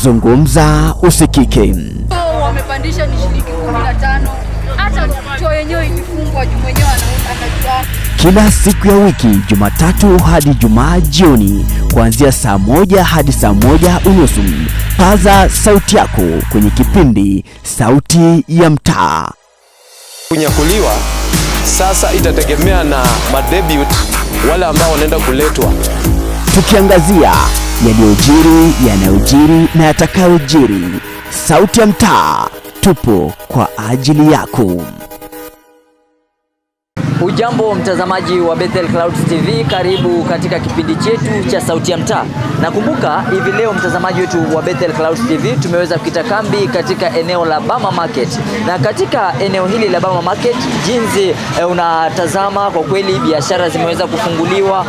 Zungumza usikike. Wamepandisha ni shilingi 15. Hata choo yenyewe ilifungwa juu mwenyewe anajua. Kila siku ya wiki, Jumatatu hadi Jumaa jioni, kuanzia saa 1 hadi saa 1:30. Paza sauti yako kwenye kipindi Sauti ya Mtaa. Kunyakuliwa sasa itategemea na madebut wale ambao wanaenda kuletwa. Tukiangazia yaliyojiri, yanayojiri na yatakayojiri. Sauti ya Mtaa, tupo kwa ajili yako. Ujambo mtazamaji wa Bethel Clouds TV, karibu katika kipindi chetu cha Sauti ya Mtaa. Nakumbuka hivi leo mtazamaji wetu wa Bethel Clouds TV tumeweza kukita kambi katika eneo la Bama Market, na katika eneo hili la Bama Market jinsi unatazama, kwa kweli biashara zimeweza kufunguliwa.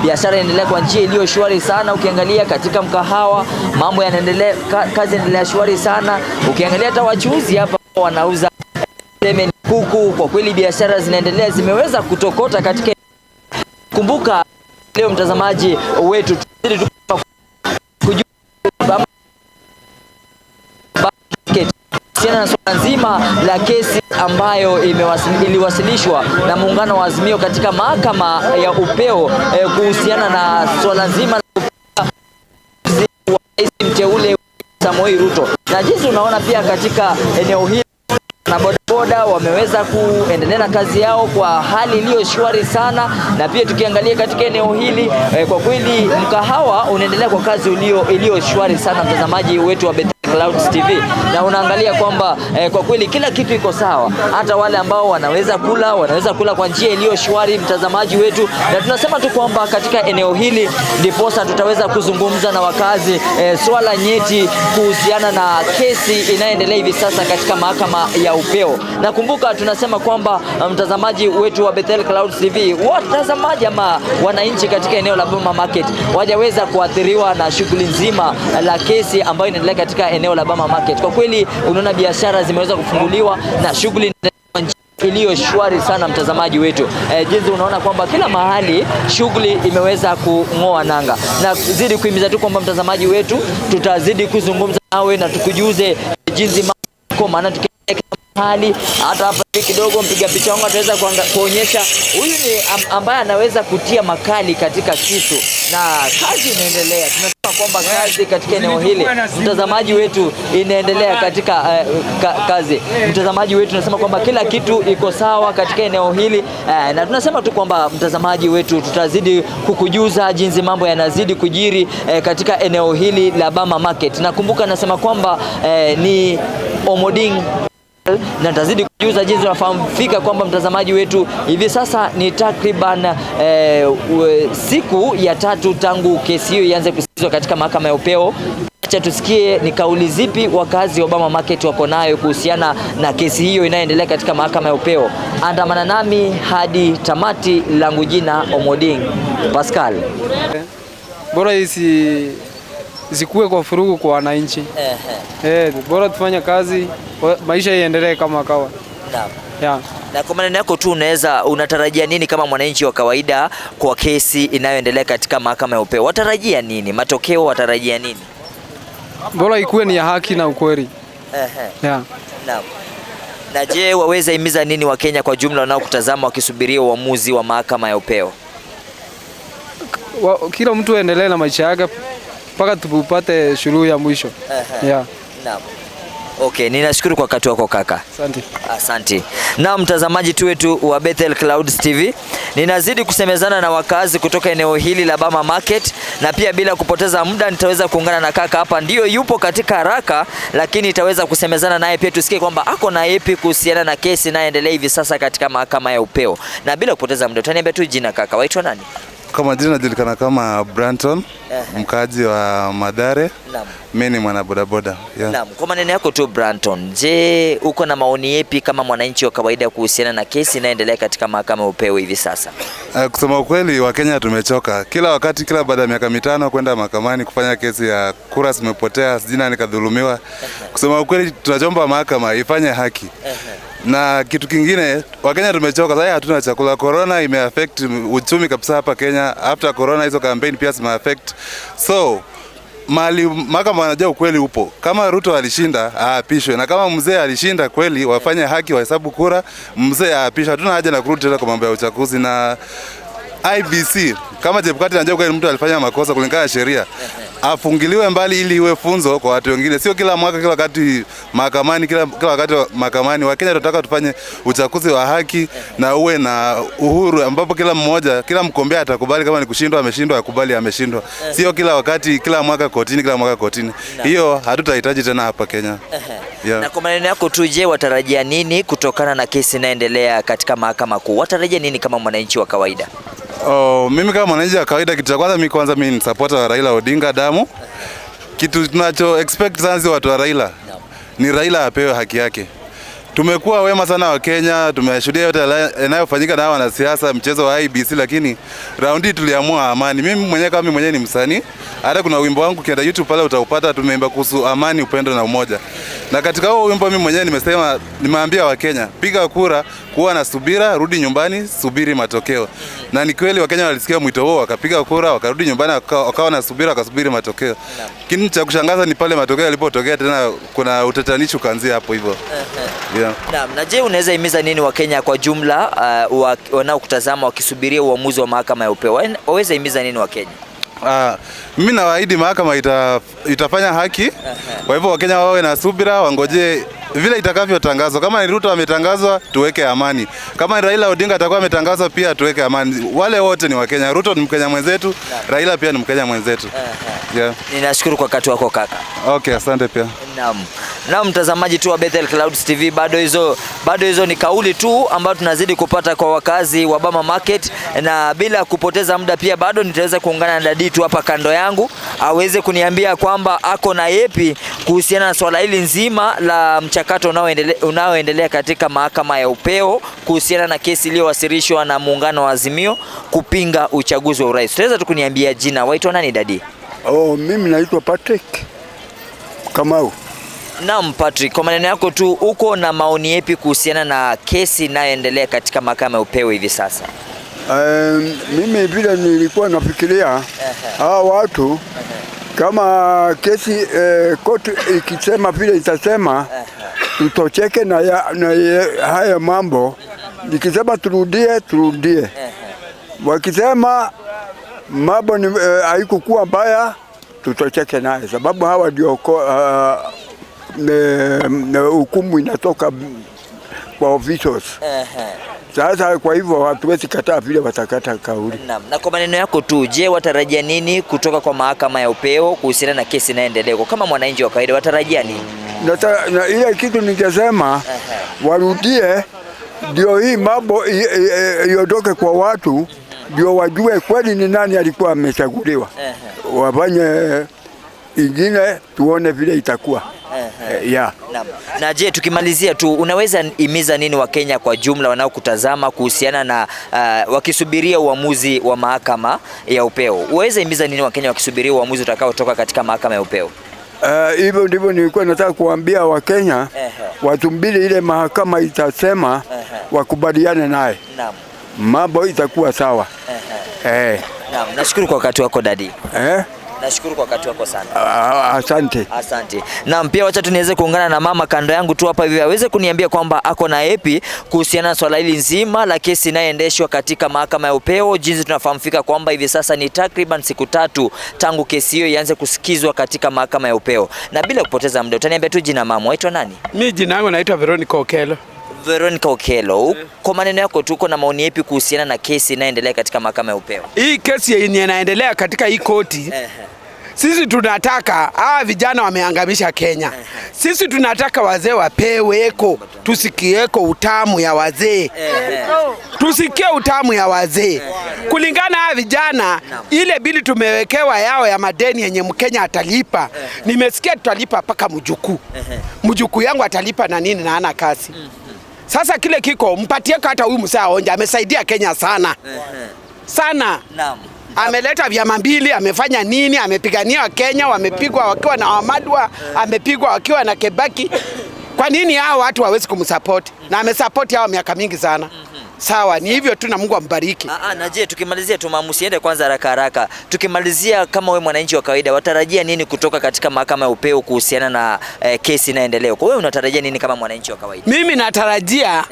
Biashara inaendelea kwa njia iliyo shwari sana. Ukiangalia katika mkahawa mambo yanaendelea, kazi inaendelea shwari sana. Ukiangalia hata wachuuzi hapa wanauza tuseme ni kuku. Kwa kweli biashara zinaendelea, zimeweza kutokota katika. Kumbuka leo mtazamaji wetu, tuzidi tu kujua kuhusiana na swala nzima la kesi ambayo iliwasilishwa na muungano wa Azimio katika mahakama ya upeo kuhusiana na swala nzima la wa rais mteule Samoei Ruto, na jinsi unaona pia katika eneo hili na bodaboda wameweza kuendelea na kazi yao kwa hali iliyo shwari sana, na pia tukiangalia katika eneo hili kwa kweli mkahawa unaendelea kwa kazi iliyo shwari sana, mtazamaji wetu wa Bethel Clouds TV, na unaangalia kwamba kwa kweli kila kitu iko sawa, hata wale ambao wanaweza kula kwa njia iliyo shwari, mtazamaji wetu, na tunasema tu kwamba katika eneo hili ndiposa tutaweza kuzungumza na wakazi swala nyeti kuhusiana na kesi inayoendelea hivi sasa katika mahakama ya upeo. Na kumbuka tunasema kwamba mtazamaji wetu wa Bethel Clouds TV, watazamaji ama wananchi katika eneo la Boma Market wajaweza kuathiriwa na shughuli nzima la kesi ambayo inaendelea katika eneo la Bama Market. Kwa kweli unaona biashara zimeweza kufunguliwa na shughuli iliyo shwari sana mtazamaji wetu. Jinsi unaona kwamba kila mahali shughuli imeweza kung'oa nanga, na zidi kuhimiza tu kwamba mtazamaji wetu, tutazidi kuzungumza nawe na tukujuze jinsi mambo, maana tukienda mahali hata hapa hivi kidogo, mpiga picha wangu ataweza kuonyesha huyu ni ambaye anaweza kutia makali katika kisu, na kazi inaendelea. Tunasema kwamba kazi katika eneo hili mtazamaji wetu inaendelea katika kazi. Mtazamaji wetu, tunasema kwamba kila kitu iko sawa katika eneo hili na tunasema tu kwamba mtazamaji wetu, tutazidi kukujuza jinsi mambo yanazidi kujiri katika eneo hili la Bama Market. Nakumbuka nasema kwamba ni Omoding na tazidi kujuza jinsi unafahamu fika kwamba mtazamaji wetu hivi sasa ni takriban siku ya tatu tangu kesi hiyo ianze kusikizwa katika mahakama ya upeo. Acha tusikie ni kauli zipi wakazi wa Bama Market wako nayo kuhusiana na kesi hiyo inayoendelea katika mahakama ya upeo. Andamana nami hadi tamati. Langu jina Omoding Pascal. Bora isikuwe kwa vurugu kwa wananchi. Bora tufanye kazi, maisha iendelee kama kawa. Yeah. Na kwa maneno yako tu, unatarajia nini kama mwananchi wa kawaida kwa kesi inayoendelea katika mahakama ya upeo? Watarajia nini? Matokeo watarajia nini? Bora ikuwe ni ya haki na ukweli. Yeah. Naam. Na je, waweza himiza nini Wakenya kwa jumla wanaokutazama wakisubiria uamuzi wa mahakama ya upeo? Kila mtu aendelee na maisha yake mpaka tupate suluhu ya mwisho. Yeah. Naam. Okay, ninashukuru kwa wakati wako kaka. Asante. Asante. Na mtazamaji tu wetu wa Bethel Clouds TV, ninazidi kusemezana na wakazi kutoka eneo hili la Bama Market, na pia bila kupoteza muda nitaweza kuungana na kaka hapa, ndiyo yupo katika haraka, lakini nitaweza kusemezana naye pia tusikie kwamba ako na yepi kuhusiana na kesi inayoendelea hivi sasa katika mahakama ya upeo. Na bila kupoteza muda, utaniambia tu jina kaka, waitwa nani? Kwa majina najulikana kama Branton, mkaaji wa Mathare. Mimi ni mwana bodaboda. Yeah. Naam, kwa maneno yako tu Branton, je, uko na maoni yepi kama mwananchi wa kawaida kuhusiana na kesi inayoendelea katika mahakama ya upeo hivi sasa? Kusema ukweli, Wakenya tumechoka. Kila wakati, kila baada ya miaka 5 kwenda mahakamani kufanya kesi ya kura zimepotea, sijui nani kadhulumiwa. Kusema ukweli, tunachomba mahakama ifanye haki. Na kitu kingine, Wakenya tumechoka sasa, hatuna chakula. Corona imeaffect uchumi kabisa hapa Kenya. After corona, hizo campaign pia zimeaffect. So Mali mahakama wanajua ukweli upo. Kama Ruto alishinda aapishwe, na kama mzee alishinda kweli, wafanye haki, wahesabu kura, mzee aapishwe. Hatuna haja na kurudi tena kwa mambo ya uchaguzi na IEBC. Kama Chebukati anajua kweli mtu alifanya makosa kulingana na sheria, afungiliwe mbali ili iwe funzo kwa watu wengine. Sio kila mwaka, kila wakati mahakamani, kila wakati mahakamani. Wakenya tunataka tufanye uchaguzi wa haki na uwe na uhuru, ambapo kila mmoja, kila mgombea atakubali kama ni kushindwa ameshindwa, akubali ameshindwa. Sio kila wakati, kila mwaka kotini, kila mwaka kotini. Hiyo hatutahitaji tena hapa Kenya. Yeah. Na kwa maneno yako tu, je, watarajia nini kutokana na kesi inayoendelea katika mahakama kuu? Watarajia nini kama mwananchi wa kawaida? Oh, mimi kama mwananchi wa kawaida, kitu cha kwanza mimi ni supporter wa Raila Odinga damu. Kitu tunacho expect sana si watu wa Raila ni Raila apewe haki yake. Tumekuwa wema sana wa Kenya, tumeshuhudia yote yanayofanyika na wanasiasa, mchezo wa IEBC, lakini raundi tuliamua amani. Mimi mwenyewe kama mimi mwenyewe ni msanii, hata kuna wimbo wangu ukienda YouTube pale utaupata, tumeimba kuhusu amani, upendo na umoja. Na katika huo wimbo mimi mwenyewe nimesema, nimeambia Wakenya, piga kura, kuwa na subira, rudi nyumbani, subiri matokeo. Na ni kweli Wakenya walisikia mwito huo, wakapiga kura, wakarudi nyumbani, wakawa na subira, wakasubiri matokeo. Lakini cha kushangaza ni pale matokeo yalipotokea tena kuna utatanishi ukaanzia hapo hivyo. Yeah. Naam, na je, unaweza himiza nini Wakenya kwa jumla wanaokutazama wakisubiria uamuzi wa mahakama ya upeo? Waweza himiza nini Wakenya? Mimi nawaahidi mahakama itafanya haki. Kwa hivyo Wakenya wawe na subira, wangoje vile itakavyotangazwa. Kama ni Ruto ametangazwa, tuweke amani. Kama ni Raila Odinga atakuwa ametangazwa pia tuweke amani. Wale wote ni Wakenya. Ruto ni Mkenya mwenzetu, Raila pia ni Mkenya mwenzetu. Yeah. Ninashukuru kwa wakati wako kaka. Okay, asante pia. Naam. Na mtazamaji tu wa Bethel Clouds TV, bado hizo ni kauli tu ambayo tunazidi kupata kwa wakazi wa Bama Market, na bila kupoteza muda pia bado nitaweza kuungana na dadi tu hapa kando yangu aweze kuniambia kwamba ako na yepi kuhusiana na swala hili nzima la mchakato unaoendelea katika mahakama ya upeo kuhusiana na kesi iliyowasilishwa na muungano wa Azimio kupinga uchaguzi wa urais. Utaweza tu kuniambia jina, waitwa nani dadi? Oh, mimi naitwa Patrick Kamau. Naam Patrick, kwa maneno yako tu, uko na maoni yapi kuhusiana na kesi inayoendelea katika mahakama ya upeo hivi sasa? Mimi vile nilikuwa nafikiria hawa watu kama kesi koti ikisema vile itasema, tutocheke na haya mambo. Nikisema turudie, turudie. Wakisema mambo ni haikukuwa mbaya, tutocheke naye, sababu hawa ndio hukumu inatoka kwa officials. Sasa kwa hivyo hatuwezi kataa vile watakata kauli. Naam. Na kwa maneno yako tu, je, watarajia nini kutoka kwa mahakama ya upeo kuhusiana na kesi inayoendelea? Kama mwananchi wa kawaida watarajia nini? Na ile kitu ningesema warudie, ndio hii mambo iondoke kwa watu, ndio wajue kweli ni nani alikuwa amechaguliwa. Wafanye ingine tuone vile itakuwa. Yeah. Naam. Na je, tukimalizia tu, unaweza imiza nini Wakenya kwa jumla wanaokutazama kuhusiana na wakisubiria uamuzi wa mahakama ya upeo? Unaweza imiza nini Wakenya wakisubiria uamuzi utakaotoka katika mahakama ya upeo? Hivyo ndivyo nilikuwa nataka kuambia Wakenya, watumbili ile mahakama itasema, wakubaliane naye. Naam. Mambo itakuwa sawa. Naam, nashukuru kwa wakati wako dadi. Nashukuru kwa wakati wako sana. Asante. Asante. Naam, pia wacha tuniweze kuungana na mama kando yangu tu hapa hivi aweze kuniambia kwamba ako na epi kuhusiana na swala hili nzima la kesi inayoendeshwa katika mahakama ya upeo. Jinsi tunafahamika kwamba hivi sasa ni takriban siku 3 tangu kesi hiyo ianze kusikizwa katika mahakama ya upeo. Na bila kupoteza muda, utaniambia tu jina mama, waitwa nani? Mimi jina langu naitwa Veronica Okelo. Veronica Okelo, kwa maneno yako tu, uko na maoni yapi kuhusiana na kesi inayoendelea katika mahakama ya upeo? Hii kesi yenye inaendelea katika hii koti, sisi tunataka hawa vijana wameangamisha Kenya. Sisi tunataka wazee wapeweko, tusikieko utamu ya wazee. Tusikie utamu ya wazee. Kulingana hawa vijana, ile bili tumewekewa yao ya madeni yenye Mkenya atalipa. Nimesikia tutalipa paka mjukuu. Mjukuu yangu atalipa na nini na hana kazi. Sasa kile kiko mpatie hata huyu mzee aonje, amesaidia Kenya sana. Sana. Naam. Ameleta vyama mbili, amefanya nini, amepigania Kenya, wamepigwa wakiwa na Wamadwa, amepigwa wakiwa na Kebaki. Kwa nini hao watu hawezi kumsupport? Na amesupport hao miaka mingi sana. Sawa, ni hivyo tu na Mungu ambariki. Na je, tukimalizia tu mama, usiende kwanza haraka haraka. Tukimalizia, kama wewe mwananchi wa kawaida, watarajia nini kutoka katika mahakama ya upeo kuhusiana na kesi inaendelea? Kwa wewe unatarajia nini kama mwananchi wa kawaida? Mimi natarajia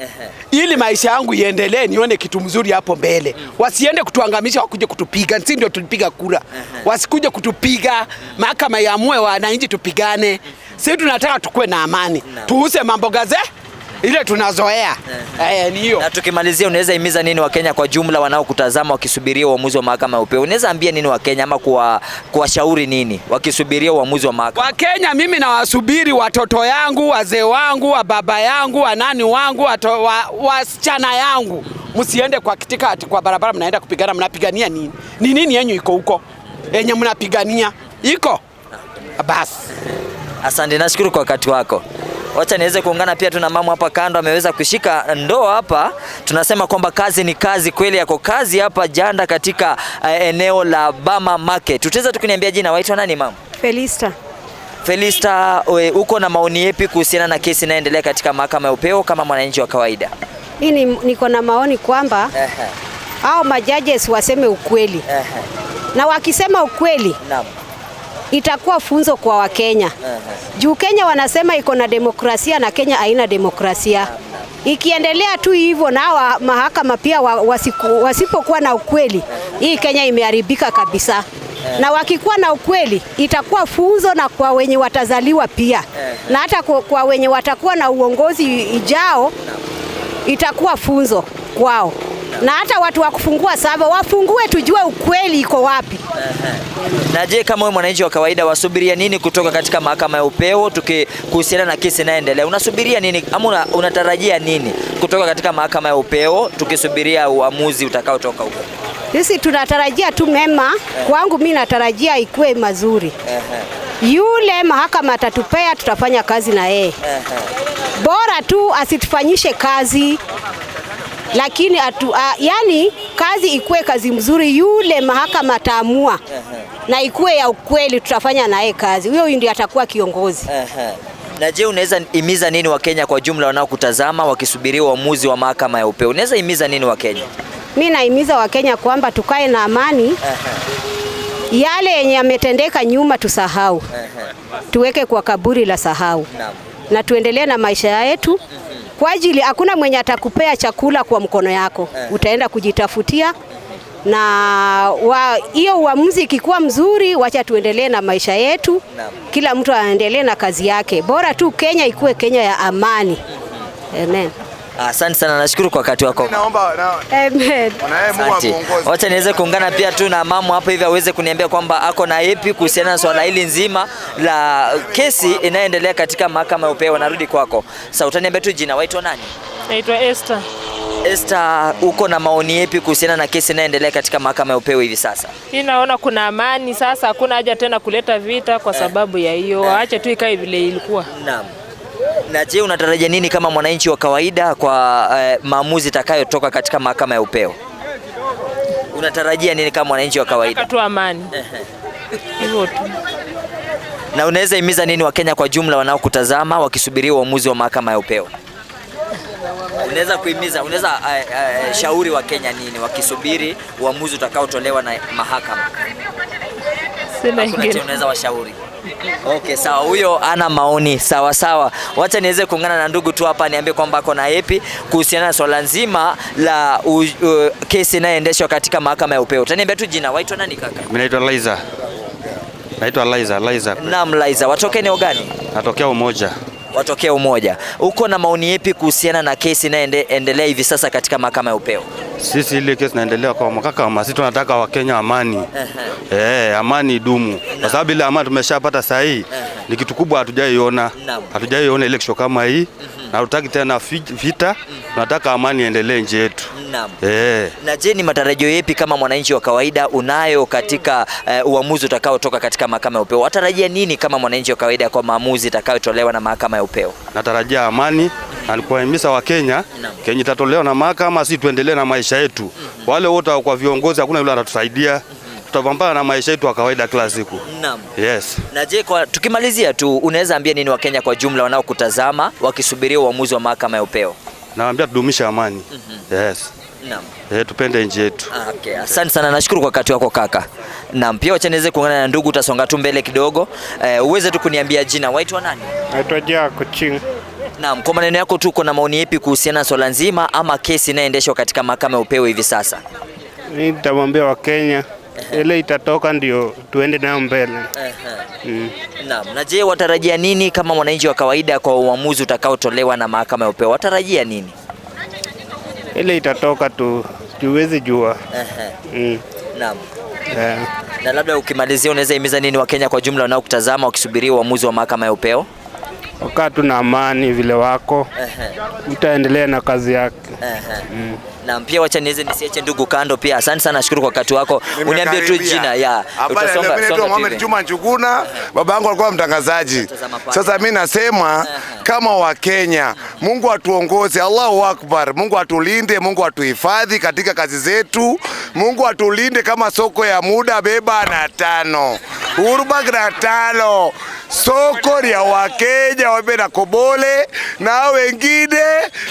ili maisha yangu iendelee, nione kitu mzuri hapo mbele. Wasiende kutuangamisha, wakuje kutupiga. Sisi ndio tulipiga kura. Wasikuje kutupiga, mahakama iamue wananchi tupigane. Sisi tunataka tukue na amani. Tuuse mambo gaze ile tunazoea. Ni hiyo. Na tukimalizia, unaweza himiza nini Wakenya kwa jumla wanaokutazama wakisubiria uamuzi wa mahakama ya upeo? Unaweza ambia nini Wakenya ama kuwashauri nini wakisubiria uamuzi wa mahakama? Wakenya mimi nawasubiri watoto yangu, wazee wangu, wa baba yangu, wanani wangu, wasichana yangu. Msiende kwa kitika ati kwa barabara mnaenda kupigana, mnapigania nini? Ni nini yenyu iko huko? Yenye mnapigania iko? Basi. Asante, nashukuru kwa wakati wako. Wacha niweze kuungana pia tuna mama hapa kando ameweza kushika ndoo hapa. Tunasema kwamba kazi ni kazi kweli, yako kazi hapa Janda katika eneo la Bama Market. Utaweza tu kuniambia jina, waitwa nani mama? Felista. Felista, uko na maoni yapi kuhusiana na kesi inayoendelea katika mahakama ya upeo kama mwananchi wa kawaida? Mimi niko na maoni kwamba hao majudges waseme ukweli. Na wakisema ukweli, naam, itakuwa funzo kwa Wakenya. Juu Kenya wanasema iko na demokrasia na Kenya haina demokrasia. Ikiendelea tu hivyo na hawa mahakama pia wasipokuwa na ukweli, hii Kenya imeharibika kabisa. Na wakikuwa na ukweli itakuwa funzo na kwa wenye watazaliwa pia. Na hata kwa wenye watakuwa na uongozi ijao itakuwa funzo kwao. Na hata watu wa kufungua saba wafungue, tujue ukweli iko wapi. Na je, kama wewe mwananchi wa kawaida wasubiria nini kutoka katika mahakama ya upeo kuhusiana na kesi inayoendelea? Unasubiria nini ama unatarajia nini kutoka katika mahakama ya upeo tukisubiria uamuzi utakaotoka huko? Sisi tunatarajia tu mema. Kwangu mimi natarajia ikuwe mazuri. Yule mahakama atatupea, tutafanya kazi na yeye. Bora tu asitufanyishe kazi, lakini yani kazi ikuwe kazi mzuri, yule mahakama ataamua na ikuwe ya ukweli, tutafanya naye kazi. Huyo ndiye atakuwa kiongozi. Na je, unaweza himiza nini Wakenya kwa jumla wanaokutazama wakisubiria uamuzi wa mahakama ya upeo? Unaweza himiza nini Wakenya? Mimi nahimiza Wakenya kwamba tukae na amani. Yale yenye yametendeka nyuma tusahau. Tuweke kwa kaburi la sahau. Na tuendelee na maisha yetu. Kwa ajili hakuna mwenye atakupea chakula kwa mkono yako. Utaenda kujitafutia. Na hiyo uamuzi ikikuwa mzuri, wacha tuendelee na maisha yetu. Kila mtu aendelee na kazi yake. Bora tu Kenya ikuwe Kenya ya amani. Amen. Asante sana, nashukuru kwa wakati wako. Amen. Asante. Wacha niweze kuungana pia tu na mama hapa hivi aweze kuniambia kwamba ako na yapi kuhusiana na swala hili nzima la kesi inayoendelea katika mahakama ya upeo. Narudi kwako. Sasa utaniambia tu jina, waitwa nani? Naitwa Esther. Esther, uko na maoni yapi kuhusiana na kesi inayoendelea katika mahakama ya upeo hivi sasa? Mimi naona kuna amani sasa, hakuna haja tena kuleta vita kwa sababu ya hiyo. Waache tu ikae vile ilikuwa. Naam. Na je, unatarajia nini kama mwananchi wa kawaida kwa maamuzi itakayotoka katika mahakama ya upeo? Unatarajia nini kama mwananchi wa kawaida? Nataka tu amani. Hivyo tu. Na unaweza himiza nini Wakenya kwa jumla wanaokutazama wakisubiria uamuzi wa mahakama ya upeo? Unaweza kuhimiza, unaweza shauri Wakenya nini wakisubiri uamuzi utakaotolewa na mahakama? Sina ingine. Unaweza washauri? Okay, sawa. Huyo ana maoni. Sawa sawa. Wacha niweze kuungana na ndugu tu hapa niambie kwamba ako na yapi kuhusiana na swala nzima la kesi inayoendeshwa katika mahakama ya upeo. Utaniambia tu jina, waitwa nani kaka? Mimi naitwa Liza. Naitwa Liza. Naam, Liza. Watoke eneo gani? Natokea Umoja. Watokea Umoja. Uko na maoni yapi kuhusiana na kesi inayoendelea hivi sasa katika mahakama ya upeo? Sisi ile kesi inaendelea kwa mahakama, sisi tunataka Wakenya amani. Amani idumu. Kwa sababu ile amani tumeshapata sasa hii ni kitu kubwa hatujaiona. Hatujaiona ile kesho kama hii. Na hatutaki tena vita, tunataka amani iendelee nchi yetu. Na je, ni matarajio yapi kama mwananchi wa kawaida unayo katika uamuzi utakaotoka katika mahakama ya upeo? Watarajia nini kama mwananchi wa kawaida kwa maamuzi itakayotolewa na mahakama ya upeo? Natarajia amani na kuwahimiza Wakenya Kenya itatolewa na mahakama, si tuendelee na maisha yetu. Wale wote kwa viongozi hakuna yule atatusaidia. Tutapambana na maisha yetu ya kawaida kila siku. Naam. Yes. Na je, kwa tukimalizia tu unaweza ambia nini Wakenya kwa jumla wanaokutazama wakisubiria uamuzi wa mahakama ya upeo? Naambia tudumishe amani. Yes. Naam. Tupende nchi yetu. Okay, asante sana, nashukuru kwa wakati wako kaka. Naam, pia wacha niweze kuungana na ndugu, utasonga tu mbele kidogo. Uweze tu kuniambia jina, waitwa nani? Naitwa Jack Ching. Naam, kwa maneno yako tu, uko na maoni yapi kuhusiana na swala nzima ama kesi inayoendeshwa katika mahakama ya upeo hivi sasa? Mimi nitamwambia Wakenya ile itatoka ndio tuende nayo mbele. Naam, na je, watarajia nini kama mwananchi wa kawaida kwa uamuzi utakaotolewa na mahakama ya upeo? Watarajia nini? Ile itatoka tu, tuwezi jua. Naam. Na labda ukimalizia, unaweza himiza nini Wakenya kwa jumla wanaokutazama wakisubiria uamuzi wa mahakama ya upeo? Wakaa tu na amani vile wako, mtaendelea na kazi yake. Na pia wacha niweze nisiache ndugu kando pia. Asante sana, nashukuru kwa wakati wako. Uniambie tu jina ya. Utasonga songa. Mohamed Juma Njuguna, baba yangu alikuwa mtangazaji. Sasa mimi nasema kama Wakenya, Mungu atuongoze, Allahu Akbar. Mungu atulinde, Mungu atuhifadhi katika kazi zetu. Mungu atulinde kama soko ya muda beba na tano. Uhuru Park na tano. Soko ya Wakenya wabe na kobole na wengine,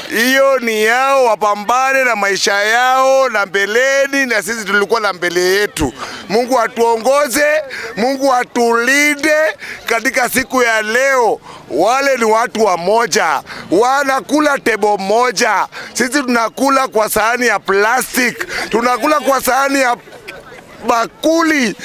hiyo ni yao, wapambane na maisha yao na mbeleni, na sisi tulikuwa na mbele yetu. Mungu atuongoze, Mungu atulinde katika siku ya leo. Wale ni watu wa moja, wanakula tebo moja, sisi tunakula kwa sahani ya plastic, tunakula kwa sahani ya bakuli,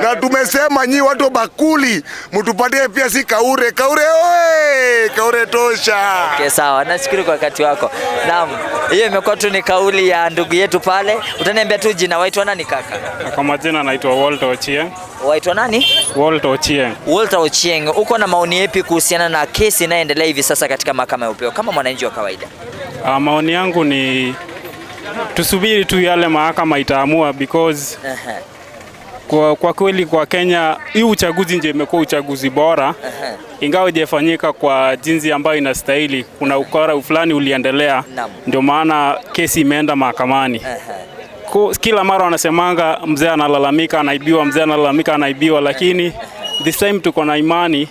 na tumesema nyi watu wa bakuli mtupatie pia, si kaure kaure, oe kaure tosha. Okay, sawa, nashukuru kwa wakati wako. Naam, hiyo imekuwa tu ni kauli ya ndugu yetu pale. Utaniambia tu jina, waitwa nani kaka? Kwa majina naitwa Walter Ochieng. Waitwa nani? Walter Ochieng. Walter Ochieng, uko na maoni yapi kuhusiana na kesi inayoendelea hivi sasa katika mahakama ya upeo kama mwananchi wa kawaida? Maoni yangu ni tusubiri tu yale mahakama itaamua, because kwa kweli kwa Kenya hii uchaguzi nje imekuwa uchaguzi bora, ingawa haijafanyika kwa jinsi ambayo inastahili. Kuna ukora fulani uliendelea, ndio maana kesi imeenda mahakamani. Kila mara wanasemanga mzee analalamika anaibiwa, mzee analalamika anaibiwa, lakini this time tuko na imani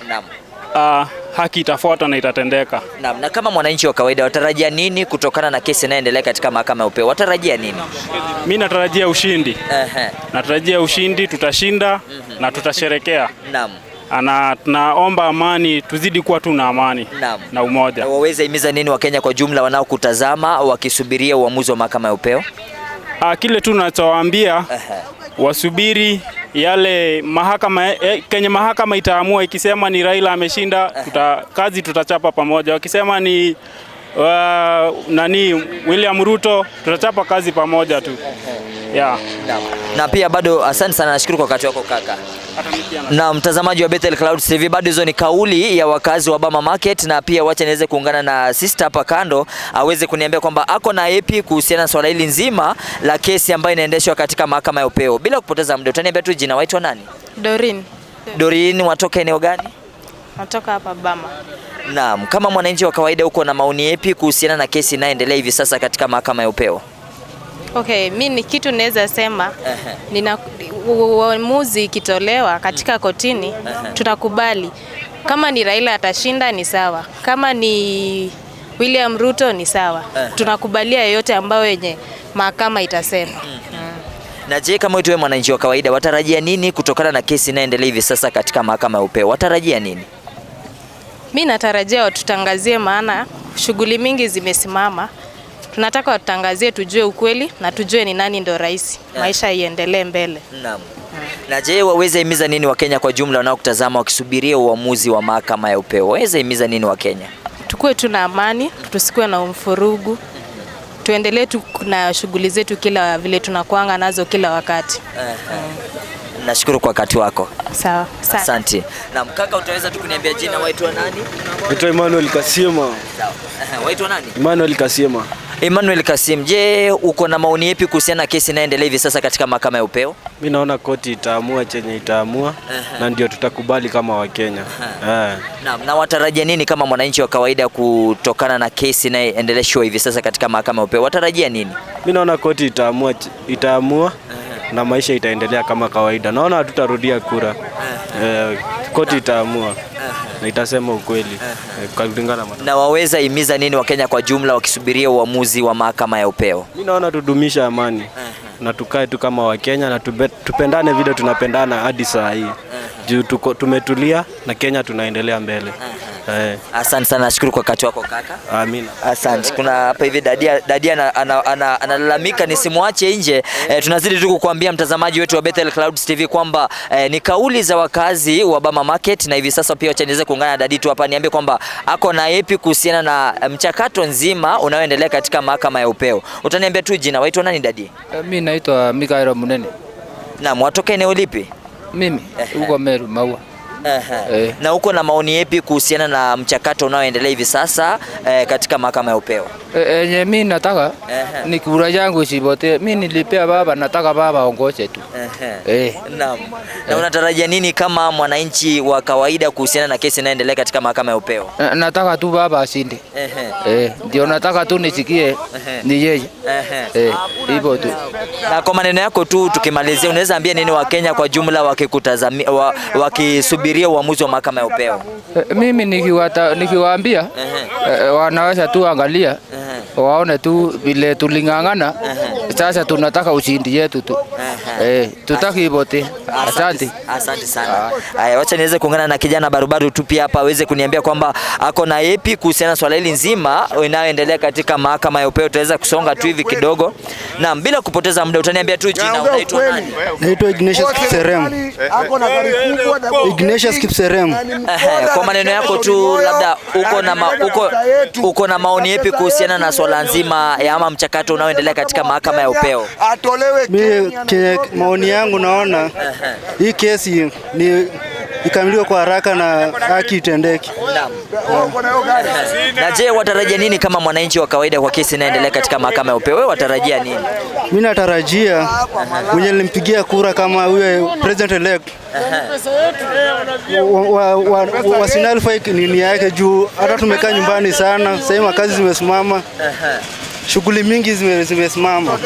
haki itafuata na itatendeka. Naam, na kama mwananchi wa kawaida watarajia nini kutokana na kesi inayoendelea katika mahakama ya upeo? Watarajia nini? Mimi natarajia ushindi. Natarajia ushindi, tutashinda na tutasherekea. Naam. Ana tunaomba amani, tuzidi kuwa tu na amani. Naam. Na umoja. Waweze himiza nini Wakenya kwa jumla wanaokutazama wakisubiria uamuzi wa mahakama ya upeo? Kile tu tunachowaambia wasubiri yale mahakama, kenye mahakama itaamua. Ikisema ni Raila ameshinda, kazi tutachapa pamoja. Wakisema ni nani William Ruto, tutachapa kazi pamoja tu. Yeah. Na pia bado asante sana, nashukuru kwa wakati wako kaka. Na mtazamaji wa Bethel Clouds TV, bado hizo ni kauli ya wakazi wa Bama Market, na pia wacha niweze kuungana na sister hapa kando aweze kuniambia kwamba ako na yapi kuhusiana na swala hili nzima la kesi ambayo inaendeshwa katika mahakama ya upeo. Bila kupoteza muda, utaniambia tu jina, waitwa nani? Doreen. Doreen, watoka eneo gani? Natoka hapa Bama. Naam, kama mwananchi wa kawaida uko na maoni yapi kuhusiana na kesi inayoendelea hivi sasa katika mahakama ya upeo? Okay, mimi ni kitu naweza sema, nina uamuzi ikitolewa katika kotini tutakubali. Kama ni Raila atashinda ni sawa, kama ni William Ruto ni sawa. Tunakubalia yoyote ambayo yenye mahakama itasema. Na je, kama wewe mwananchi wa kawaida watarajia nini kutokana na kesi inayoendelea hivi sasa katika mahakama ya upeo? Watarajia nini? Mimi natarajia watutangazie, maana shughuli mingi zimesimama. Tunataka watutangazie tujue ukweli na tujue ni nani ndo rais. Maisha iendelee mbele. Naam. Na je, waweze himiza nini Wakenya kwa jumla wanaokutazama wakisubiria uamuzi wa mahakama ya upeo? Waweze himiza nini Wakenya? Tukue tuna amani, tusikuwe na mfurugu. Tuendelee tu na shughuli zetu kila vile tunakuanga nazo kila wakati. Nashukuru kwa wakati wako. Sawa. Asante. Na mkaka, utaweza tu kuniambia jina, waitwa nani? Naitwa Emmanuel Kasima. Sawa. Waitwa nani? Emmanuel Kasima. Emmanuel Kasim, je, uko na maoni yapi kuhusiana na kesi inayoendelea hivi sasa katika mahakama ya upeo? Mimi naona koti itaamua chenye itaamua na ndio tutakubali kama Wakenya. Naam, na watarajia nini kama mwananchi wa kawaida kutokana na kesi inayoendeleshwa hivi sasa katika mahakama ya upeo? Watarajia nini? Mimi naona koti itaamua na maisha itaendelea kama kawaida. Naona hatutarudia kura. Koti itaamua na itasema ukweli kulingana na waweza imiza nini Wakenya kwa jumla wakisubiria uamuzi wa mahakama ya upeo? Mimi naona tudumisha amani na tukae tu kama Wakenya na tupendane vile tunapendana hadi saa hii. Juu tumetulia na Kenya tunaendelea mbele. Asante sana, nashukuru kwa wakati wako kaka. Amina. Asante. Kuna hapa hivi Dadia analalamika nisimwache nje. Tunazidi tu kukuambia mtazamaji wetu wa Bethel Clouds TV kwamba ni kauli za wakazi wa Bama Market, na hivi sasa pia acha niweze kuungana na Dadi tu hapa niambie kwamba ako na yapi kuhusiana na mchakato nzima unaoendelea katika mahakama ya upeo. Utaniambia tu jina, waitwa nani Dadi? Mimi naitwa Mikaelo Munene. Naam, watoka eneo lipi? Mimi huko Meru Maua. Na uko na maoni yapi kuhusiana na mchakato unaoendelea hivi sasa katika mahakama ya upeo? Mimi nataka ni kura yangu isipotee. Mimi nilipea baba, nataka baba aongoze tu. Naam. Na unatarajia nini kama mwananchi wa kawaida kuhusiana na kesi inayoendelea katika mahakama ya upeo? Nataka tu baba ashinde. Ndio nataka tu nisikie ni yeye. Hivyo tu. Na kwa maneno yako tu tukimalizia, unaweza ambia nini Wakenya kwa jumla wakikutazamia wakisubiria uamuzi wa mahakama ya upeo? Mimi nikiwaambia wanaweza tu angalia waone tu vile tulingangana. Sasa tunataka ushindi yetu tu. Tutaki ipote. Asante. Asante sana. Haya, wacha niweze kuungana na kijana barubaru tu pia hapa aweze kuniambia kwamba ako na yapi kuhusiana na swala hili nzima inayoendelea katika mahakama ya upeo. Tutaweza kusonga tu hivi kidogo. Naam, bila kupoteza muda utaniambia tu jina, unaitwa nani? Naitwa Ignatius Kipserem. Ignatius Kipserem. Kwa maneno yako tu labda uko na maoni yapi kuhusiana na swala nzima ya ama mchakato unaoendelea katika mahakama ya upeo? Mimi maoni yangu naona hii kesi ni ikamilike kwa haraka na haki itendeke. Na je, watarajia nini kama mwananchi wa kawaida kwa kesi inaendelea katika mahakama ya upeo? Wewe watarajia nini? Mimi natarajia mwenye nilimpigia kura kama huyo president elect wasinalify nini yake, juu hata tumekaa nyumbani sana, sasa makazi zimesimama. Shughuli mingi zimesimama.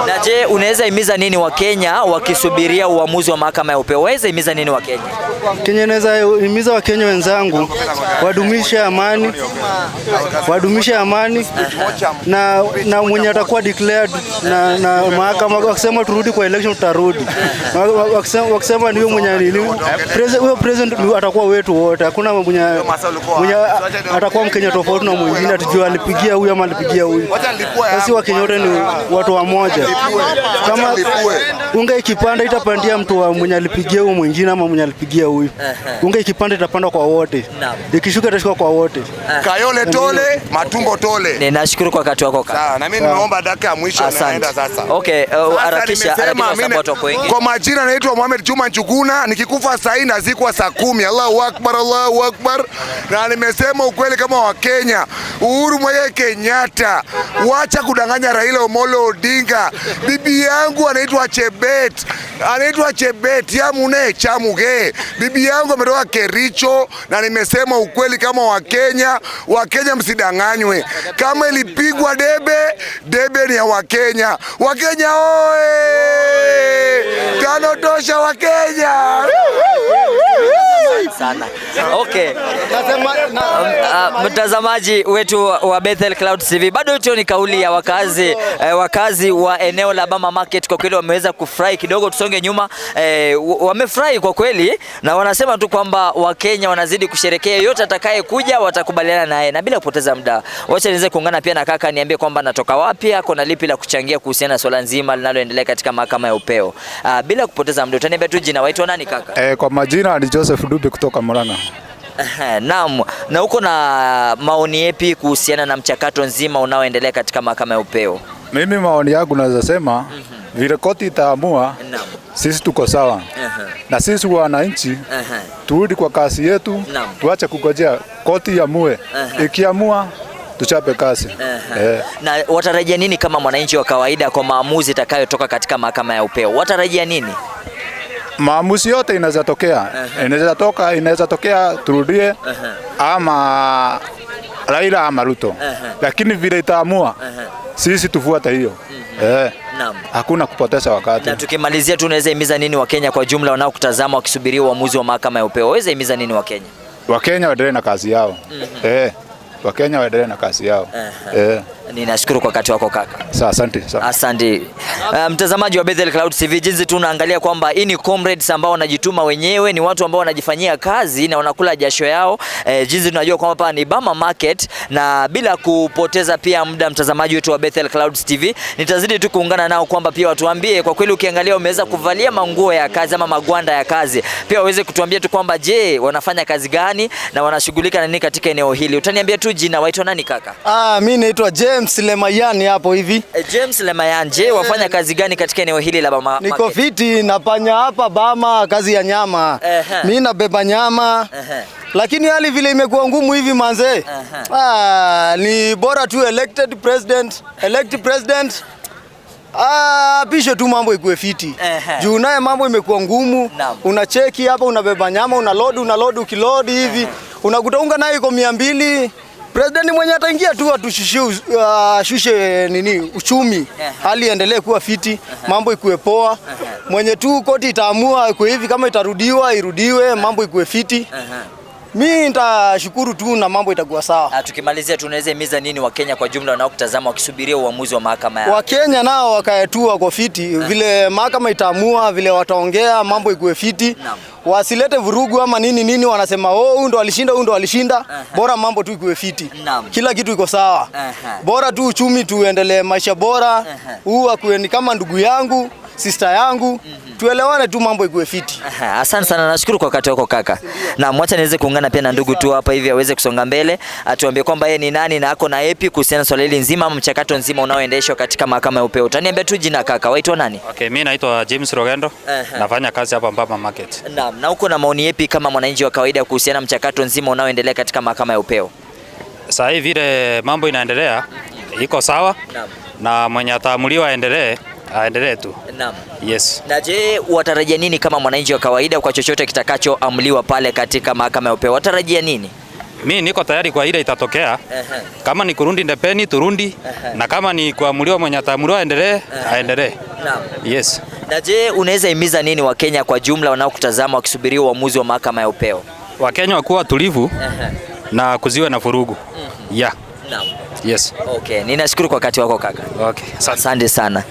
Na je, unaweza imiza nini Wakenya wakisubiria uamuzi wa mahakama ya upeo? Unaweza imiza nini Wakenya? Kenya naweza imiza Wakenya wenzangu wadumishe amani. Wadumishe amani na mwenye atakuwa declared na mahakama wakisema turudi kwa election tutarudi. Wakisema ndio mwenye huyo president atakuwa wetu wote. Hakuna mwenye atakuwa Mkenya tofauti na mwingine atujua alipigia huyu ama alipigia huyu. Sisi Wakenya wote ni watu wa moja. Kama unga ikipanda itapandia mtu wa mwenye alipigia huyu mwingine ama mwenye alipigia huyu. Unga ikipanda itapanda kwa wote. Ikishuka itashuka kwa wote. Kayole tole, matumbo tole. Ninashukuru kwa wakati wako kaka. Sawa, na mimi nimeomba dakika ya mwisho naenda sasa. Okay, harakisha sababu watu wako wengi. Kwa majina naitwa Mohamed Juma Njuguna, nikikufa saa hii nazikwa saa 10. Allahu Akbar, Allahu Akbar. Na nimesema ukweli kama Wakenya. Uhuru Muigai Kenyatta, wacha kudanganya Raila Omolo Odinga. Bibi yangu anaitwa Chebet. Anaitwa Chebet Yamune Chamuge. Bibi yangu ametoka Kericho na nimesema ukweli kama Wakenya. Wakenya msidanganywe. Kama ilipigwa debe, debe ni ya Wakenya. Wakenya oe! Tano tosha Wakenya. Sana. Okay. Mtazamaji wetu wa Bethel Clouds TV, bado hiyo ni kauli ya wakazi wa eneo la Bama Market. Kwa kweli wameweza kufurahi kidogo, tusonge nyuma. Wamefurahi kwa kweli na wanasema tu kwamba Wakenya wanazidi kusherehekea, yote atakaye kuja watakubaliana naye. Na bila kupoteza muda, wacha niweze kuungana pia na kaka niambie kwamba natoka wapi, ako na lipi la kuchangia kuhusiana na swala nzima linaloendelea katika mahakama ya upeo. Bila kupoteza muda, utaniambia tu jina, waitwa nani kaka? Kwa majina ni Joseph Dube kutoka Murang'a. Naam, na uko na maoni yapi kuhusiana na mchakato nzima unaoendelea katika mahakama ya upeo? Mimi maoni yangu naweza sema vile koti itaamua, sisi tuko sawa. Na sisi wananchi turudi kwa kasi yetu, tuache kugojea koti iamue. Ikiamua tuchape kasi. Na watarajia nini kama mwananchi wa kawaida kwa maamuzi itakayotoka katika mahakama ya upeo? Watarajia nini? Maamuzi yote inaweza tokea. Inaweza tokea turudie ama Raila ama Ruto. Lakini vile itaamua sisi tufuate hiyo. Hakuna kupoteza wakati. Na tukimalizia tu, unaweza himiza nini Wakenya kwa jumla wanaokutazama wakisubiria uamuzi wa mahakama ya upeo? Waweza himiza nini Wakenya? Wakenya waendelee na kazi yao. Wakenya waendelee na kazi yao. Ninashukuru kwa wakati wako kaka. Sawa, asante. Asante. Mtazamaji wa Bethel Cloud TV, jinsi tunaangalia kwamba hii ni comrades ambao wanajituma wenyewe, ni watu ambao wanajifanyia kazi na wanakula jasho yao. Jinsi tunajua kwamba hapa ni Bama Market, na bila kupoteza pia muda mtazamaji wetu wa Bethel Clouds TV, nitazidi tu kuungana nao kwamba pia watuambie kwa kweli, ukiangalia umeweza kuvalia manguo ya kazi ama magwanda ya kazi, pia waweze kutuambia tu kwamba je, wanafanya kazi gani na wanashughulika na nini katika eneo hili. Utaniambia tu jina, waitwa nani kaka? Mimi naitwa James Lemayan hapo hivi. James Lemayan, je, wafanya kazi gani katika eneo hili la Bama? Niko fiti, nafanya hapa Bama kazi ya nyama. Mimi nabeba nyama. Lakini hali vile imekuwa ngumu hivi manze. Ni bora tu elected president, elect president. Pisho tu mambo ikuwe fiti. Juu naye mambo imekuwa ngumu. Unacheki hapa unabeba nyama, unaload ukilodi hivi. Unakuta unga nayo iko 200. President mwenye ataingia tu atushushe nini uchumi, hali endelee kuwa fiti, mambo ikuwe poa. Mwenye tu koti itaamua ikuwe hivi, kama itarudiwa irudiwe, mambo ikuwe fiti. Mimi nitashukuru tu na mambo itakuwa sawa. Tukimalizia tunaweza himiza nini Wakenya kwa jumla wanaokutazama wakisubiria uamuzi wa mahakama yao? Wakenya nao wakae tu kwa fiti, vile mahakama itaamua, vile wataongea, mambo ikuwe fiti. Wasilete vurugu ama nini nini, wanasema oh, huyu ndo alishinda, huyu ndo alishinda. Bora mambo tu ikuwe fiti. Kila kitu iko sawa. Bora tu uchumi tuendelee, maisha bora. Huu akuwe ni kama ndugu yangu, sister yangu. Tuelewane tu, mambo ikuwe fiti. Asante sana, nashukuru kwa wakati wako kaka. Na mwacha niweze kuungana pia na ndugu tu hapa hivi aweze kusonga mbele, atuambie kwamba yeye ni nani na ako na epi kuhusiana na swala hili nzima ama mchakato nzima unaoendeshwa katika mahakama ya upeo. Utaniambia tu jina kaka, waitwa nani? Okay, mimi naitwa James Rogendo. Nafanya kazi hapa Bama Market. Naam, na uko na maoni yepi kama mwananchi wa kawaida kuhusiana na mchakato nzima unaoendelea katika mahakama ya upeo? Sasa hivi vile mambo inaendelea iko sawa. Na mwenye ataamuliwa aendelee, aendelee tu. Naam. Yes. Na je, watarajia nini kama mwananchi wa kawaida kwa chochote kitakachoamuliwa pale katika mahakama ya upeo? Watarajia nini? Mimi niko tayari kwa ile itatokea. Kama ni kurundi ndepeni turundi, na kama ni kuamuliwa mwenye ataamuliwa aendelee, aendelee. Naam. Yes. Na je, unaweza himiza nini Wakenya kwa jumla wanaokutazama wakisubiria uamuzi wa mahakama ya upeo? Wakenya wakuwa watulivu na kuziwe na vurugu. Yeah. Naam. Yes. Okay, ninashukuru kwa wakati wako kaka. Okay. Asante sana.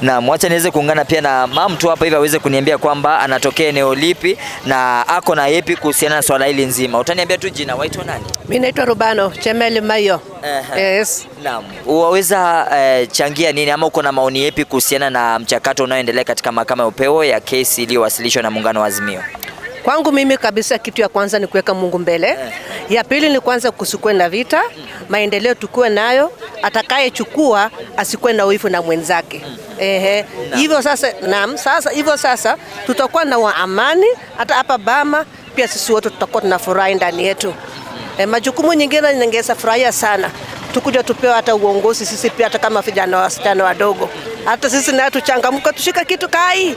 Na mwacha niweze kuungana pia na mam tu hapa hivi aweze kuniambia kwamba anatokea eneo lipi na ako na yepi kuhusiana na swala hili nzima. Utaniambia tu jina, waitwa nani? Mimi naitwa Rubano Chemeli Mayo. Yes. Naam. Waweza changia nini ama uko na maoni yepi kuhusiana na mchakato unaoendelea katika mahakama ya upeo ya kesi iliyowasilishwa na muungano wa Azimio? Kwangu mimi kabisa, kitu ya kwanza ni kuweka Mungu mbele. Ya pili ni kwanza kusikue na vita, maendeleo tukue nayo, atakayechukua asikuwe na wivu na mwenzake. Ehe. Hivyo sasa, naam, sasa hivyo sasa tutakuwa na wa amani hata hapa Bama pia sisi wote tutakuwa tunafurahi ndani yetu. Majukumu nyingine ningeweza furahia sana tukuja tupewa hata uongozi sisi pia, hata kama vijana wasichana wadogo, hata sisi nayo tuchangamka, tushika kitu kai.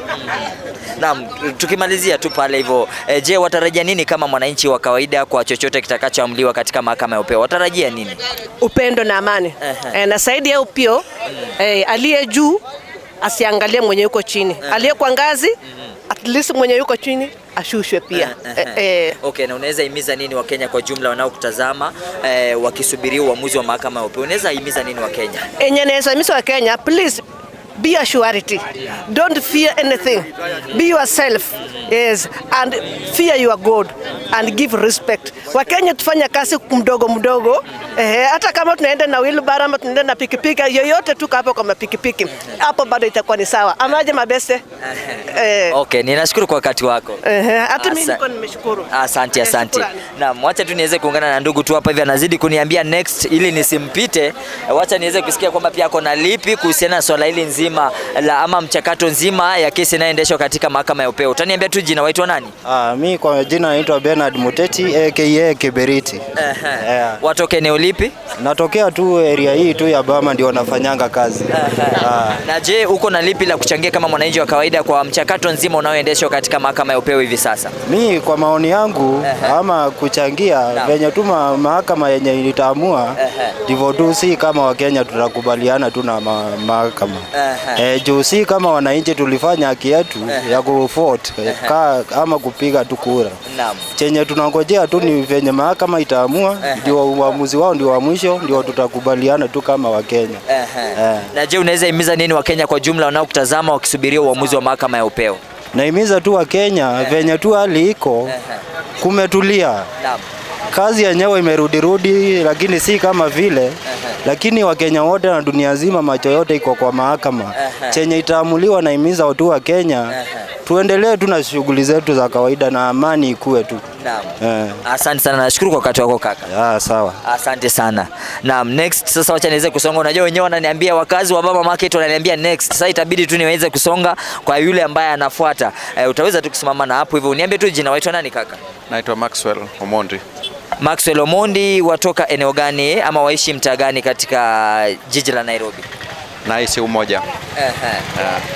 Naam, tukimalizia tu pale hivyo, je, watarajia nini kama mwananchi wa kawaida kwa chochote kitakachoamliwa katika mahakama ya upeo? Watarajia nini? Upendo na amani. Na zaidi ya upio, aliye juu asiangalie mwenye yuko chini, aliye kwa ngazi at least mwenye yuko chini ashushwe pia. Okay, na unaweza himiza nini Wakenya kwa jumla wanaokutazama wakisubiria uamuzi wa mahakama ya upeo? Unaweza himiza nini Wakenya? Enye naweza himiza Wakenya, please be a surety. Don't fear anything. Be yourself. Yes, and fear your God and give respect. Wakenya tufanya kazi mdogo mdogo. Hata kama tunaenda na wheelbarrow ama tunaenda na pikipiki, yoyote tuko hapo kwa mapikipiki. Hapo bado itakuwa ni sawa. Amaje mabeste? Okay, ninashukuru kwa wakati wako. Hata mimi niko nimeshukuru. Asante, asante. Naam, wacha tu niweze kuungana na ndugu tu hapa hivi anazidi kuniambia next ili nisimpite. Wacha niweze kusikia kwamba pia ako na lipi kuhusiana na swala hili nzima la ama mchakato nzima ya kesi inayoendeshwa katika mahakama ya upeo. Utaniambia tu jina, waitwa nani? Mi kwa jina naitwa Bernard Muteti aka Kiberiti. Yeah. Watoke eneo lipi? Natokea tu area hii tu ya Bama ndio nafanyanga kazi. Na je, uko na lipi la kuchangia kama mwananchi wa kawaida kwa mchakato nzima unaoendeshwa katika mahakama ya upeo hivi sasa? Mi kwa maoni yangu ama kuchangia venye tu mahakama yenye itaamua ndivyo tu, si kama Wakenya tutakubaliana tu na mahakama. Juu si kama wananchi tulifanya haki yetu ya kuvote ama kupiga tu kura. Chenye tunangojea tu ni venye mahakama itaamua, ndio uamuzi wao ndio wa mwisho, ndio tutakubaliana tu kama Wakenya. Na je, unaweza himiza nini Wakenya kwa jumla wanaokutazama wakisubiria uamuzi wa mahakama ya upeo? Nahimiza tu Wakenya venye tu hali iko kumetulia. Kazi yenyewe imerudirudi, lakini si kama vile. Lakini Wakenya wote na dunia nzima macho yote iko kwa mahakama. Chenye itaamuliwa, nahimiza watu wa Kenya tuendelee tu na shughuli zetu za kawaida na amani ikue tu. Asante sana, nashukuru kwa wakati wako kaka. Sawa. Asante sana. Naam, next sasa wacha niweze kusonga. Unajua wenyewe wananiambia wakazi wa Bama Market wananiambia next. Sasa itabidi tu niweze kusonga kwa yule ambaye anafuata. Utaweza tu kusimama na hapo hivyo. Uniambie tu jina, waitwa nani kaka? Naitwa Maxwell Omondi. Maxwell Omondi, watoka eneo gani ama waishi mtaa gani katika jiji la Nairobi? Naishi Umoja.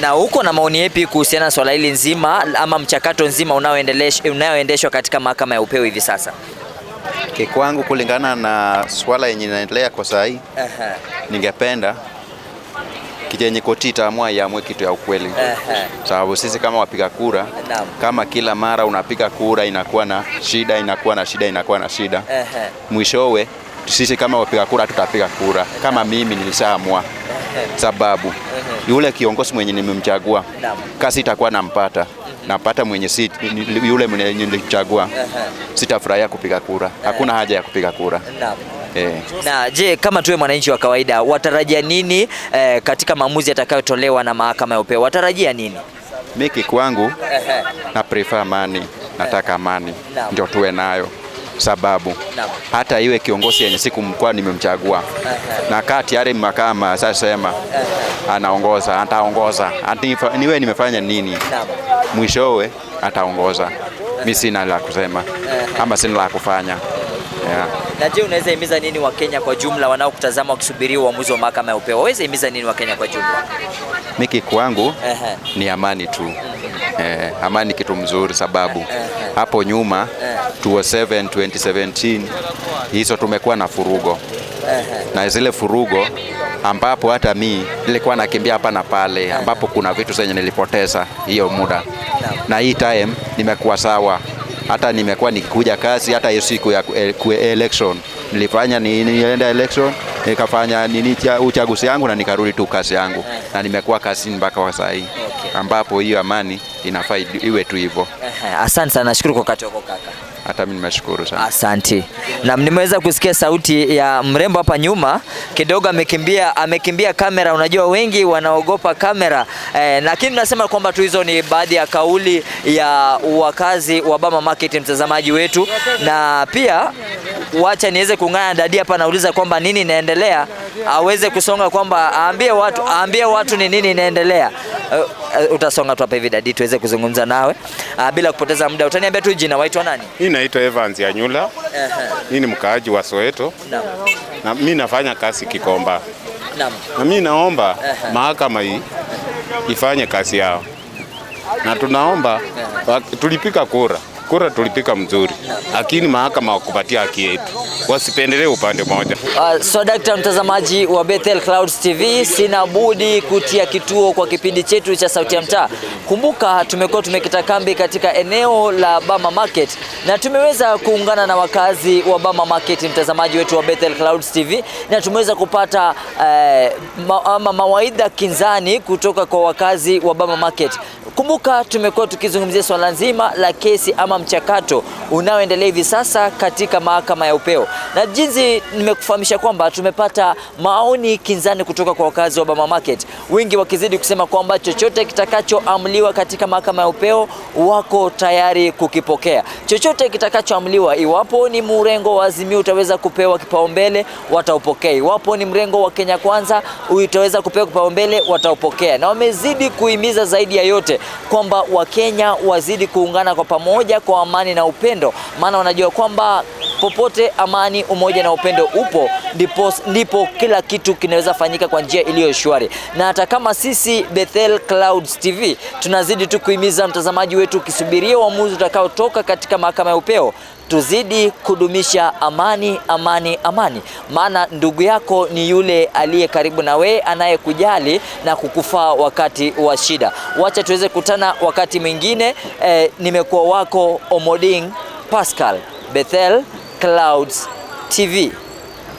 Na uko na maoni yapi kuhusiana na swala hili nzima ama mchakato nzima unaoendeshwa katika mahakama ya upeo hivi sasa? Kikwangu, kulingana na swala yenye inaendelea kwa saa hii, ningependa kijenye koti itaamua iamue kitu ya ukweli. Sababu sisi kama wapiga kura, kama kila mara unapiga kura inakuwa na shida, inakuwa na shida, inakuwa na shida. Mwishowe sisi kama wapiga kura tutapiga kura. Kama mimi nilishaamua. Sababu yule kiongozi mwenye nimemchagua, kazi itakuwa nampata. Napata mwenye si yule mwenye nilichagua, sitafurahia kupiga kura. Hakuna haja ya kupiga kura. Na je, kama tuwe mwananchi wa kawaida, watarajia nini katika maamuzi yatakayotolewa na mahakama ya upeo? Watarajia nini? Mimi kwangu na prefer amani, nataka amani ndio tuwe nayo. Sababu hata iwe kiongozi yenye siku mkwa nimemchagua, na kati yale mahakama sasa sema anaongoza, ataongoza. Niwe nimefanya nini? Mwishowe ataongoza. Mimi sina la kusema ama sina la kufanya. Na je, unaweza himiza nini Wakenya kwa jumla wanaokutazama wakisubiria uamuzi wa mahakama ya upeo? Waweza himiza nini Wakenya kwa jumla? Mimi kwangu ni amani tu. Amani kitu mzuri, sababu hapo nyuma 2007 2017 hizo tumekuwa na furugo. Na zile furugo ambapo hata mi nilikuwa nakimbia hapa na pale, ambapo kuna vitu zenye nilipoteza hiyo muda. Na hii time nimekuwa sawa. Hata nimekuwa nikikuja kazi, hata hiyo siku ya election nilifanya nienda election, nikafanya nini uchaguzi yangu na nikarudi tu kazi yangu. Na nimekuwa kazini mpaka wa saa hii. Ambapo hiyo amani inafaa iwe tu hivyo. Asante sana, nashukuru kwa wakati wako kaka. Hata mimi nimeshukuru sana. Asante. Na nimeweza kusikia sauti ya mrembo hapa nyuma kidogo, amekimbia kamera. Unajua wengi wanaogopa kamera. Lakini nasema kwamba tu hizo ni baadhi ya kauli ya wakazi wa Bama Market, mtazamaji wetu. Na pia wacha niweze kuungana na dadi hapa, nauliza kwamba nini inaendelea, aweze kusonga kwamba aambie watu ni nini inaendelea. Utasonga tu hapa hivi dadi tuweze kuzungumza nawe. Bila kupoteza muda, utaniambia tu jina, waitwa nani? Mimi naitwa Evans Anyula. Mimi ni mkaaji wa Soweto. Na mimi nafanya kazi Kikomba. Na mimi naomba mahakama hii ifanye kazi yao. Na tunaomba tulipika kura. Kura tulipika mzuri, lakini mahakama wakupatia haki yetu, wasipendelee upande mmoja. So dakta mtazamaji wa Bethel Clouds TV, sina budi kutia kituo kwa kipindi chetu cha Sauti ya Mtaa. Kumbuka tumekuwa tumekita kambi katika eneo la Bama Market na tumeweza kuungana na wakazi wa Bama Market, mtazamaji wetu wa Bethel Clouds TV, na tumeweza kupata mawaidha kinzani kutoka kwa wakazi wa Bama Market. Kumbuka tumekuwa tukizungumzia swala nzima la kesi ama mchakato unaoendelea hivi sasa katika mahakama ya upeo. Na jinsi nimekufahamisha kwamba tumepata maoni kinzani kutoka kwa wakazi wa Bama Market, wengi wakizidi kusema kwamba chochote kitakachoamliwa katika mahakama ya upeo wako tayari kukipokea. Chochote kitakachoamliwa, iwapo ni mrengo wa Azimio utaweza kupewa kipaumbele, wataupokea. Iwapo ni mrengo wa Kenya Kwanza utaweza kupewa kipaumbele, wataupokea. Na wamezidi kuhimiza zaidi ya yote kwamba Wakenya wazidi kuungana kwa pamoja kwa amani na upendo, maana wanajua kwamba Popote amani, umoja na upendo upo, ndipo kila kitu kinaweza fanyika kwa njia iliyo shwari. Na hata kama sisi Bethel Clouds TV tunazidi tu kuhimiza mtazamaji wetu, ukisubiria uamuzi utakaotoka katika mahakama ya upeo, tuzidi kudumisha amani, amani, amani. Maana ndugu yako ni yule aliye karibu na we, anayekujali na kukufaa wakati wa shida. Wacha tuweze kutana wakati mwingine. Nimekuwa wako Omoding Pascal, Bethel Clouds TV.